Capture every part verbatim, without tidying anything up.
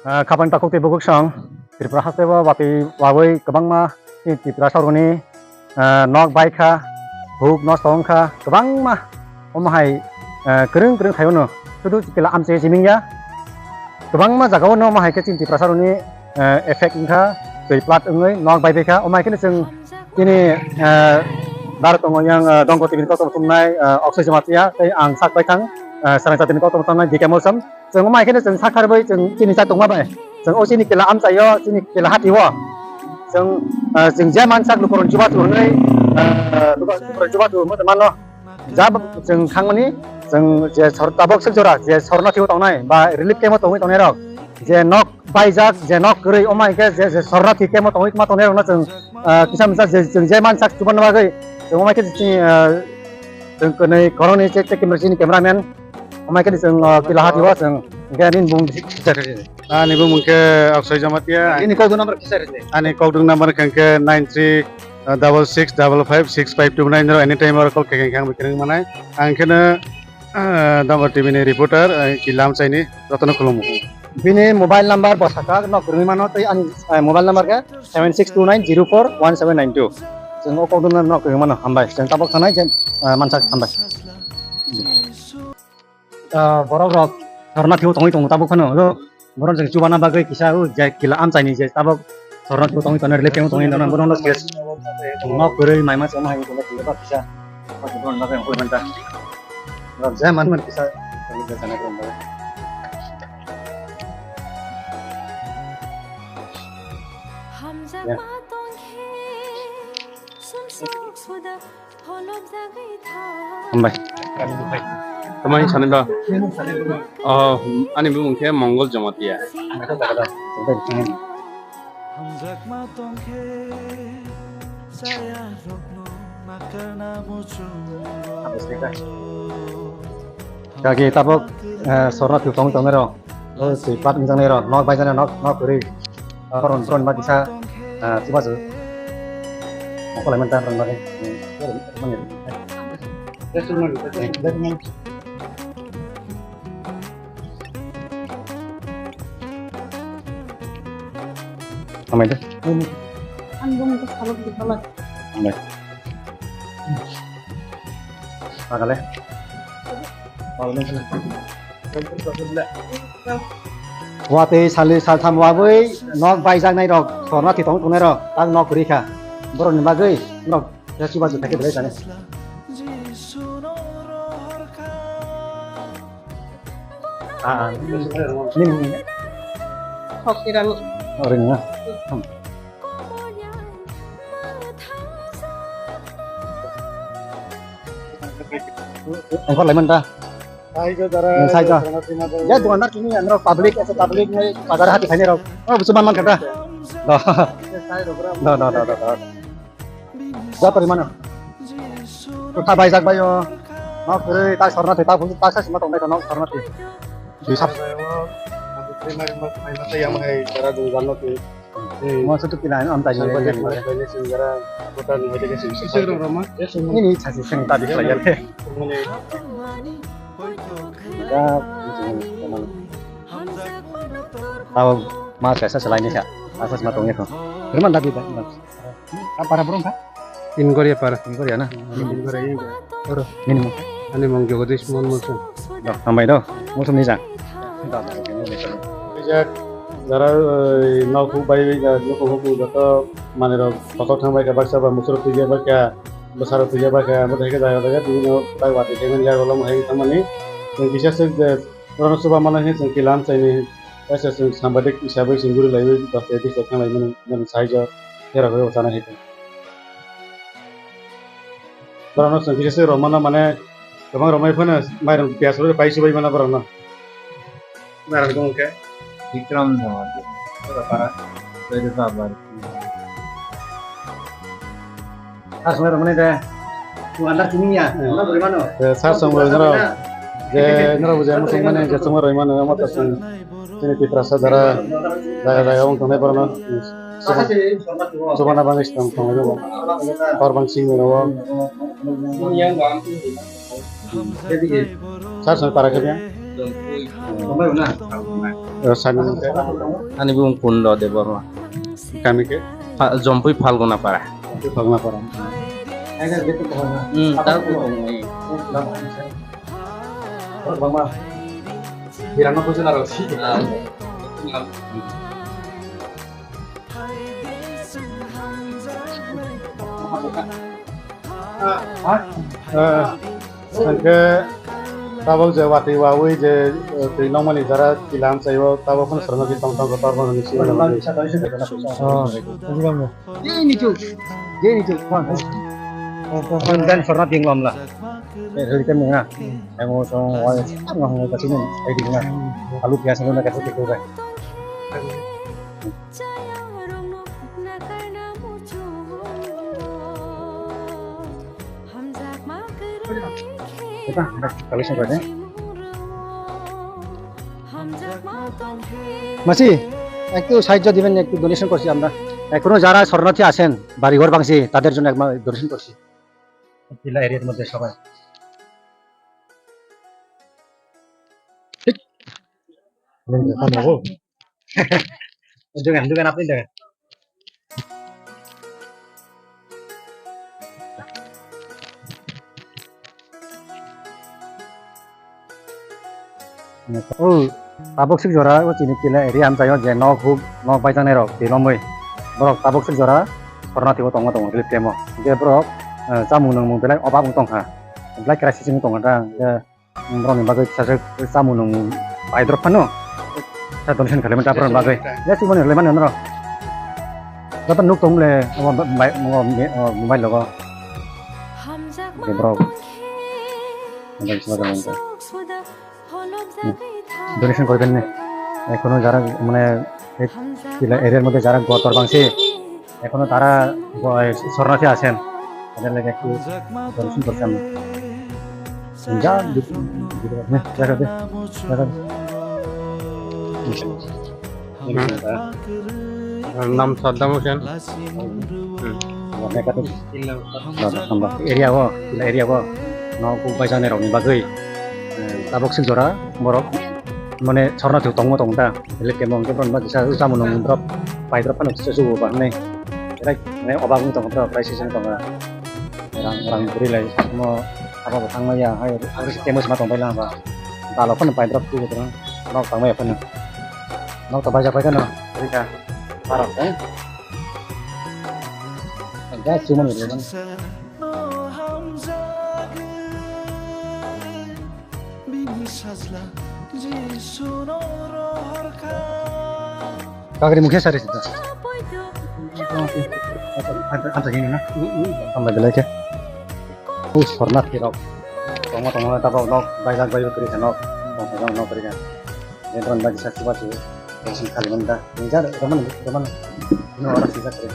Ah, khapang takhuk tei bukhuk song, Tripura haste o watwi wabwi kwbangma chini Tripura soroni, ah, nok bai kha, huk nosto wng kha, kwbangma omo hai, ah, kwrwng kwrwng thai o no, sudu kela amchai simi ya, kwbangma jaga o no omo hai khe chini Tripura soroni, ah, effect wng kha, twi plat wngwi nok bai bai kha, omo hai khe no chwng chini, ah, Bharat tongo yang, ah, Dongko T V ni koktwma thumnai, ah, Akshay Jamatia tei ang sak bai thang, ah, Sarang Jatini koktwma thumnai D K Molsom. Chwng omo hai kheno chwng sak kharwi chwng chini chak tongma bai. Chwng o chini kela amchaio, chini kela hatio. Chwng, ah, chwng je mansak lukurok chubachu hwnwi, ah, lukurok chubachu hwnwi mano. Ja bo chwng thangmani chwng je sor-, tabok swk jora je sorna thio tongnai ba relief camp o tongwi tongnairok je nok baijak je nok kwrwi omo hai khe je, je sorna thwi camp o tongwi ma tongnairokno chwng, ah, kisa misa je chwng je mansak chubanna bagwi chwng omo hai khe chini, ah, chwng kwnwi khoroknwi che, che camera chini cameraman. Omo hai khe chwng, ah, kila hatio chwng, hwnkhe nini bumung bisi kisa rwdi. Ani bumung khe Akshay Jamatia. Nini kokdwk number kisa rwdi. Ani kokdwk number khe, khe nine three double six double five six five two nine zero. Anytime oro call khe, khe ang kwrwng manai. Ang kheno, ah, Dongko T V ni reporter, ah, kila amchaini jotono khulumgo. Bini mobile number bo sakha, nok kwrwngwi mano, tei ani, ah, mobile number khe seven six two nine zero four one seven nine two. Chwng o kokdwkno nok kwrwngwi mano, hambai. Chwng tabok thangnai je, ah, mansak, hambai. Ah, borok rok sorna thio tongwi tongo tabuk phano, lo borok jeng chubana bagwi kisa o je kila amchaini je tabuk sorna thio tongwi tongo, relief camp tongwi tongo, bono no case nok kwrwi maima chama hai tongo, kisa borok ni bagwi ongkha manta, rok je man man kisa tongwi jana borok ni bagwi. Hamjakma tongkhe sumsok suda. Hambai. Tamani sani ba? Oh, ani bumung khe Mongol Jamatia. Kaki tabuk, eh, sorna thwi tong tong rok. Oh, twi pat wngjaknai rok, nok baijaknai nok, nok kwrwi. Ah, boron, boron ba kisa, ah, chubachu. Mokol lai manta boron ba. Amai de. Ang dong ke salok di pala. Amai. Agale. Watwi sali saltham wabwi nok baijaknai rok, sorna thwi tong tongnai rok, tak nok kwrwi kha. Borok ni bagwi nok ya chuba chu thakhe belai sani. Ah, ah, nini. Hok tirani. Ori na. Hmm. Engkor lai manta. Sai jo dara. Sai jo. Ya dukandar kini andro public, asa public ni bazar hati khaini rok. Oh, busu man man kata. Do. Sai rok. Do, do, do, do, do. Joto rimano. Kutha baijak baio. Nok kwrwi ta sorna thwi ta phunsi ta sasima tongbai ta nok sorna thwi. Dui sap. Mo se tu pila am tai. Ini sasi seng tadi khlai ya. Tao ma kaisa salai ni kha. Asa sima tongya kho. Rimanda bi ba. Para borong kha? Inggoria para. Inggoria na? Inggoria, Inggoria. Oro. Nini mung? Ani mung Jagadish Mohan Molsom. Dok, hambai do. Molsom ni jang. Rijak, jara, eh, nok huk bai, eh, nok huk huk joto manwi rok kotor thang bai kha, baksa ba musuk rok twijak bai kha, bwsa rok twijak bai kha, abo hai khe jaga jaga bini no tai watwi khe mani jaga lama hai thang mani. Chwng kisa swk je borok no chuba mano hwnwi chwng kilam chaini. Kaisa chwng sambadik hisabai chwng guri laiwi dosta bis thang lai mani, mani sai jo. Tera khe o chana hai. Borokno chwng kisa se romano mane kwbang romai phano mairung piyas rwi pai chubai mano borokno. Mairung tong khe Bikram Jamatia. Para. Dari Babar. Asma romani de. Dukandar kini ya. Sar song borok je noro bujai muchung mane je chwng roi mano omo to chwng. Chini Tiprasa jara jaga jaga wng tongnai borokno chubana bagwi swkang tongo. Hor bang simi rwo. Sar sar para khe. Ani bung Kundo Debbarma. Kami ke? Jompui Phalguna Para. Phalguna Para. Hmm, tak. Hwnkhe tabuk je watwi wawi je, eh, twi nokmani jora kila amchaio tabuk phano sorma di tong tong kotor bono ni simi. Oh, bujibamu. Jeni chuk, jeni chuk, phone. Phone dan sorma di ngomla. Eh, rili kan nga. Emo song wai ngomong kasih ni, ai di nga. Alu biasa na kasih kita. মাসি, একটু সাহায্য দিবেন, একটু ডোনেশন করছি আমরা। এখনো যারা শরণার্থী আছেন, বাড়িঘর ভাঙছে, তাদের জন্য একবার ডোনেশন করছি। টিলা এরিয়ার মধ্যে সবাই। ঠিক। Dugan, dugan, apni dugan. O tabuk sik jora o chini kila area amchaio je nok huk nok baijaknai rok twi lomwi borok tabuk sik jora sorna twibo tongma tongo relief camp o. Hwnkhe borok, eh, chamung nungmung belai obak wng tongkha, belai crisis wng tongkha da. Hwnkhe Borokni bagwi kisa se chamung nung paidrop phano. Kisa donation khlaimani ta borokni bagwi. Ya, chumani khlaimani norok. Joto nuk tong le, obo bai, obo mi-, obo mobile logo. Oke, borok. Donation kori den ni. Ekhono jara, mane, ek kila area modhe jara gotor bangsi. এখনো তারা ব-, শরণার্থী আছেন, তাদের লাগে একটু দর্শন করতে আমরা। যা, দে-, দে-, দেখা দে, দেখা দে। Naam Saddam Hussein. Hmm. Area o, area o, no, baijaknai rokni bagwi, eh, tabuk sik jora borok, mane, sorna thwi tongma tong ta. Belai kemo hwnkhe borok no kisa chamung nung drop, paidrop phano kisa chubu ba hwnwi. Belai, belai obak wng tongo borok, belai season tongo. Rang, rang bwrwi lai, mo abo bo thang maya, hai, ang kisa kemo sima tong bai lang ba. Dalo phano paidrop chubu tong, nok tang maya phano. Nok to baijak bai kheno, rika, parok, eh. Gas chumani rwmani. Bini sajla Jisuno rohorkha. Kagri mukhe sari sida. Anta, anta gini na. Anta belai khe. U sorna tirok. Tongma tongma tabok nok, baijak baijak kri kha nok. Tongma tongma nok kri kha. Jentron baji sakti baji. Sing kali manda. Ninja roman roman. No ora sisa kri.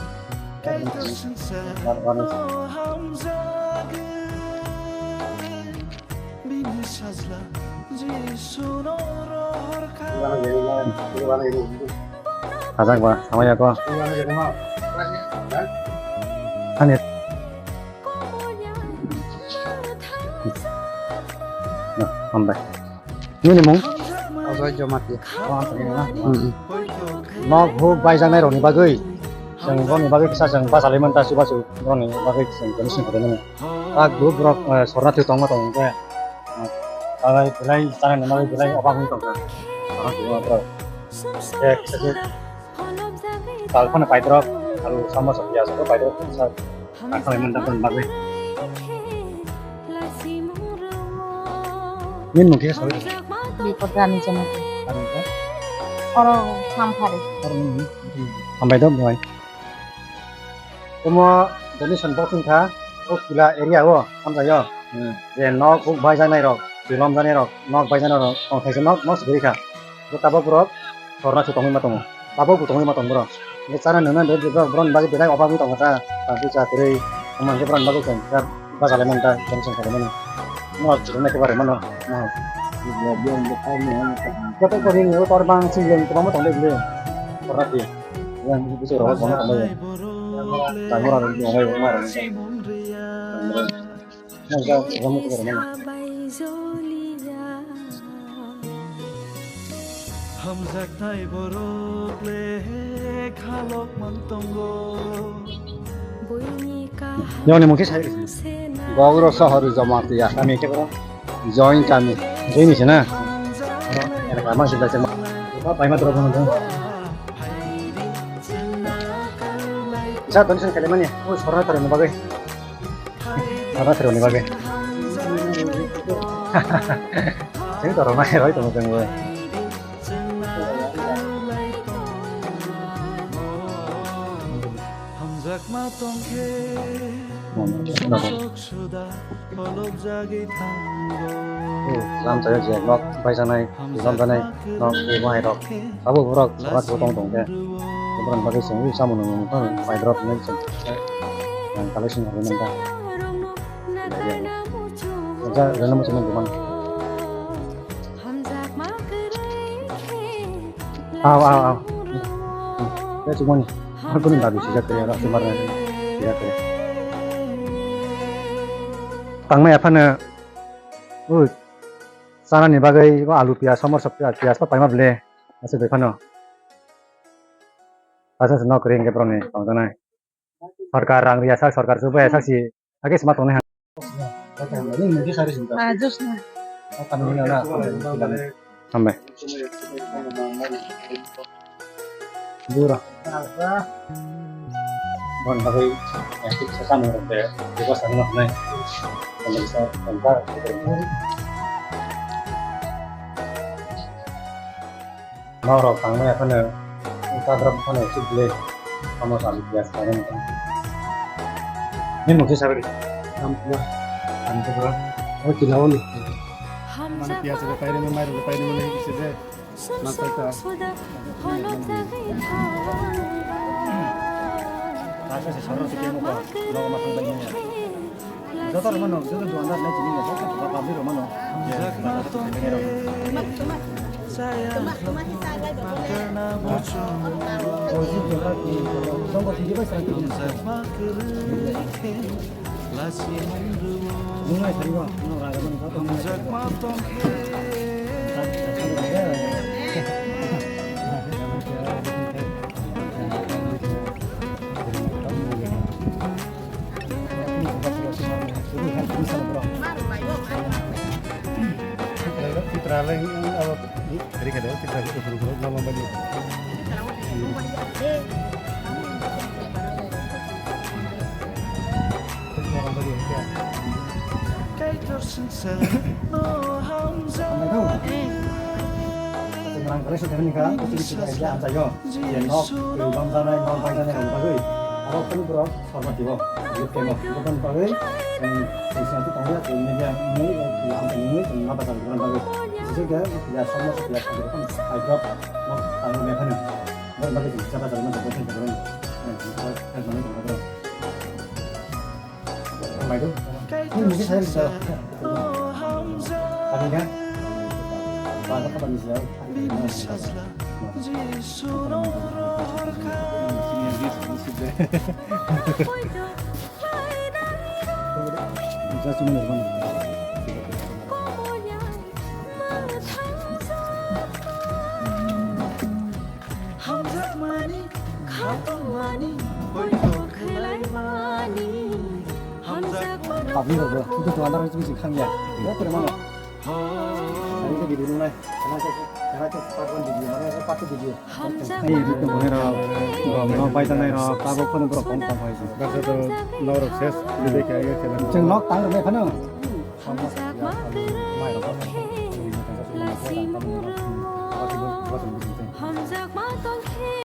Wan wan. Ajak ba, sama ya ko. Ani. Nah, sampai. Nini mung? Ajoy Jamatia. Hmm, hmm. Nok huk baijaknai rokni bagwi. Chwng boni bagwi kisa chwng bachalai manta chubachu boni bagwi chwng kani sing kore mani. Tak bu borok, eh, sorna thwi tongma tong khe. Abai belai chana ni bagwi belai obak wng tongkha. Sorna thwi borok. Khe kisa khe tal phano paidrop, alu samosa piyaj ko paidrop kisa. Ang khalai manta boni bagwi. Nini mung khe sawi. Bipot Rani Jamatia. Rani khe? Oro Samphari. Oro nini? Hambai do bhai. Omo donation box wngkha, o Kila area o, hamjaio. Hmm. Je nok huk baijaknai rok, twi lomjaknai rok, nok baijaknai rok, tongthaisa nok, nok swkirikha. Bo tabok borok sorna se tongwi ma tongo. Tabok bo tongwi ma tongo borok. Hwnkhe chana nungna de borok, borokni bagwi belai obak wngwi tongo ta. Tang puisa kwrwi wngma hwnkhe borokni bagwi chwng khe bachalai manta, chwng chwng khaimani. Norok chwrwngna khe barwi mano. Joto kori ni tor bang chwng kwbangma tongwi bwlwi. Sorna se. Yang busu rok kono tongwi. Tang borok tongwi ma rok. Yang jauh, kamu ke mana? Yoni mungki sai. Gogro sohor Jamatia kami ke bro. Join kami. Join ni sina. Ero kama sida sema. Ba pai ma tro kono. Sa donation kale mani. O sora tro ni bagai. Sora tro ni bagai. Sing tro mai roi tro tengwe. Hamjakma tongkhe, sok suda, kolok jagwi thango. Lam saya je nok bai janai, lam janai, nok bai rok. Abo borok sora tong tong khe. Borok bagwi sengwi samung nung nung bai drop nai seng. Yang kali sing hari nang ka. Ja, ja, nama cuma bukan. Aw, aw, aw. Ya, cuma ni. Aku ni dabi sijak kaya, aku cuma ni. Sijak kaya. Tangma ya phana. Ui. Sana ni bagai, ko alu pias, somor sop pias, pias pa paima ble. Asa bai phano. Asa seno kering ke prone, tong tanai. Sarkar rang riya sak, sarkar chuba ya sak si, age sima tongnai han. Ah, Josna. Hambai. Bura. Bon bagwi plastic sa samung rok de, bebasta wngna hwnai. Kono kisa konta. Norok tangmani phano, wngkha drop phano, sik ble. Tamo sal gas paina wngkha. Ni mukti sabi. Tam kuma. Tam kuma. O kila oni. Mane piyas le pairi me, mairum le pairi me, le kise de. Makai ka. Asa se sarang se kemo ka. Nogo ma thang bai ya. Joto rok mano, joto duandar nai chini ya, joto public rok mano. Kaitor sengsa no hamjak. Rang kali sengsa ni ka, kuching sengsa ya, amsa yo. Ye nok, twi bang janai, nok bang janai, rang bagwi. Aro kunu borok sorba tibo, lip kemo, botong bagwi. Sengsa tu tangya, tu media, ni, ya, amsa ni, ni, tu ngapa tang, rang bagwi. Sisi ke, ya, sorba, ya, tang, rang bagwi. Ai drop, nok, tang, mekhani. Rang bagwi, sengsa, tang, rang bagwi. Maidu. Ini mungkin saya bisa. Tadi kan? Banyak apa bisa? Bisa cuma normal. Hamjakmani, khatungmani, poito khwlaimani. Hamjakmani. Public rok bo, itu tuh antara itu sih khangya. Ya, terima kasih. Hari itu video nunai, karena itu, karena itu part one video, mana itu part two video. Hamjakmani. Ini itu mana rok, rok, rok, pai tanai rok, tabok kono borok kong kong pai. Bahasa tuh, norok ses, video kaya, kaya. Cheng nok tang rok, mana? Hamjakmani.